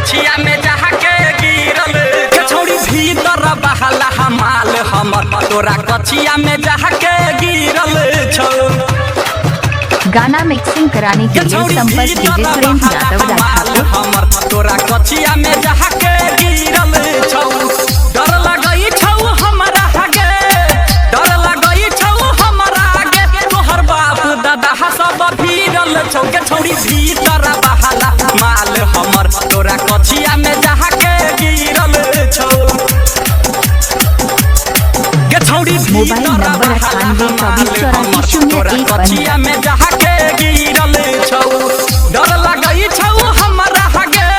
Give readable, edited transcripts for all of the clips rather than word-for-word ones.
कछिया में जहा के गिरल के छौड़ी भीतर बहला हमाल हमर तोरा कछिया में जहा के गिरल छौ। गाना मिक्सिंग कराने के के लिए छौड़ी संपर्क भीतर डीजे सुरेंद्र बहला यादव हमाल राधापुर। हमर तोरा कछिया में जहा के गिरल छौ। डर लगई छौ हमरा गे, डर लगई छौ हमरा गे, तोहर बाप दादा सब भीरल छौ के छौड़ी भीतर बहला माल हमर तोरा कछिया में जहा के गिरल छौ। के छौड़ी मोबाइल भीतर नंबर बहला 98 माल 24 84 हमर 01 तोरा कछिया में जहा के गिरल छौ। डर लगई छौ हमरा गे,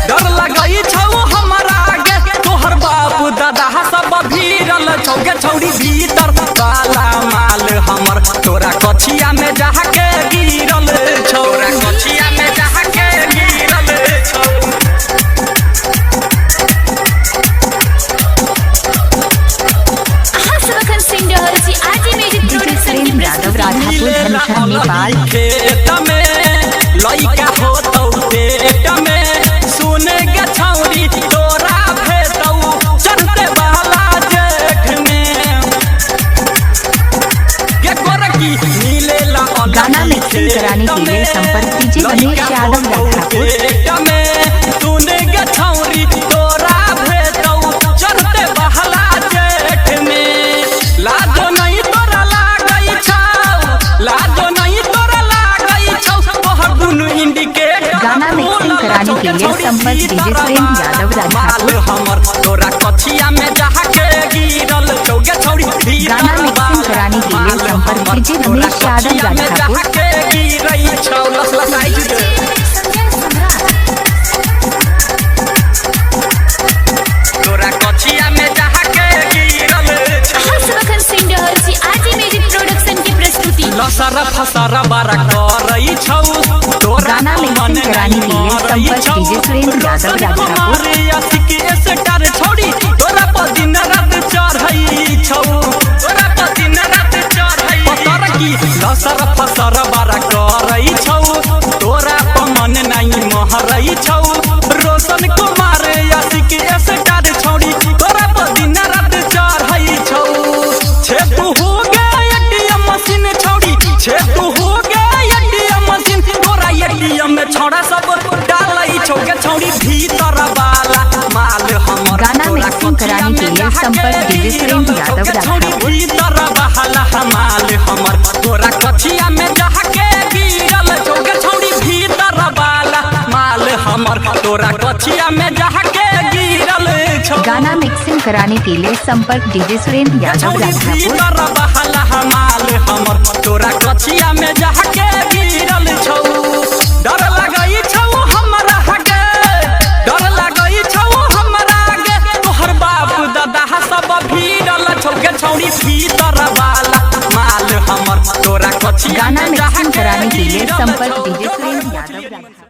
डर लगई छौ हमरा गे, तोहर बाप दादा सब भीरल छौ के छौड़ी भीतर बाला माल हमर तोरा कछिया में जहा के गिरल छौ। तोरा कछिया में जहा के गिरल छौ। अहाँ सब अखन सुनि रहल छी आरजे म्यूजिक डीजे प्रोडक्शन की सुरेंद्र यादव प्रस्तुति। राधापुर धनुषा नेपाल। खेत में लइका होतौ पेट में, सुन गे छौरी तोरा भेटौ चढ़ते वाला जेठ में। गे गोरकी मिलेला अलगी गाना मिक्सिंग कराने के लिए संपर्क कीजिए गणेश लइका यादव होतौ राधापुर। पेट में, सुन गे छौरी तोरा भेटौ चढ़ते बहला जेठ में। लाजो नहीं तोरा लागै छौ, लाजो नहीं तोरा लागै छौ, तोहर दुनू इंडिकेटर गाना मिक्सिंग कराने के लिए संपर्क डीजे सुरेंद्र यादव राधापुर। माल हमर तोरा कछिया में जहा के गिरल छौ गे छौड़ी भीतर गाना मिक्सिंग कराने के लिए माल संपर्क हमर कीजिए तोरा रमेश यादव कछिया में राधापुर। जहा के गिरै छौ। लस लस आई डीजे संजय सम्राट। तोरा कछिया में जहा के गिरल छौ। अहाँ सब अखन सुनि रहल छी आरजे म्यूजिक प्रोडक्शन की प्रस्तुति। लसर फसर बारा करै छौ तोरा गाना मिक्सिंग मन कराने के लिए मरै संपर्क छौ। डीजे सुरेंद्र यादव रोशन राधापुर। कुमार आशिक स्टार छौड़ी तोरा पर दिन रात चढ़ै छौ, तोरा पर दिन रात चढ़ै पतर की लसर फसर बारा करै छौ तोरा पर मन नहीं महरै छौ। रोशन कुमार आशिक स्टार छौड़ी तोरा पर दिन रात चढ़ै छौ। छे तू हो गया एटीएम मशीन छौड़ी, छे तू हो गया एटीएम मशीन, तोरा एटीएम में छौड़ा सब डालै छौ के छौड़ी भीतर वाला माल हमर गाना तोरा मिक्सिंग कछिया कराने के में लिए जहा संपर्क के डीजे सुरेंद्र गिरल छौ यादव के छौड़ी राधापुर। भीतर वाला माल हमर तोरा कछिया में जहा के गिरल छौ के छौड़ी भीतर वाला माल हमर तोरा कछिया में जहा के गिरल छौ। गाना मिक्सिंग कराने के लिए संपर्क डीजे सुरेंद्र यादव छौड़ी राधापुर। भीतर बहला माल हमर तोरा कछिया में जहा के गिरल छौ। डर लगई छौ हमरा गे, डर लगई छौ हमरा गे, तोहर बाप दादा सब भीरल छौ के छौड़ी भीतर वाला माल हमर तोरा कछिया गाना में जहा मिक्सिंग के कराने के लिए गिरल संपर्क छौ। डीजे सुरेंद्र यादव राधापुर।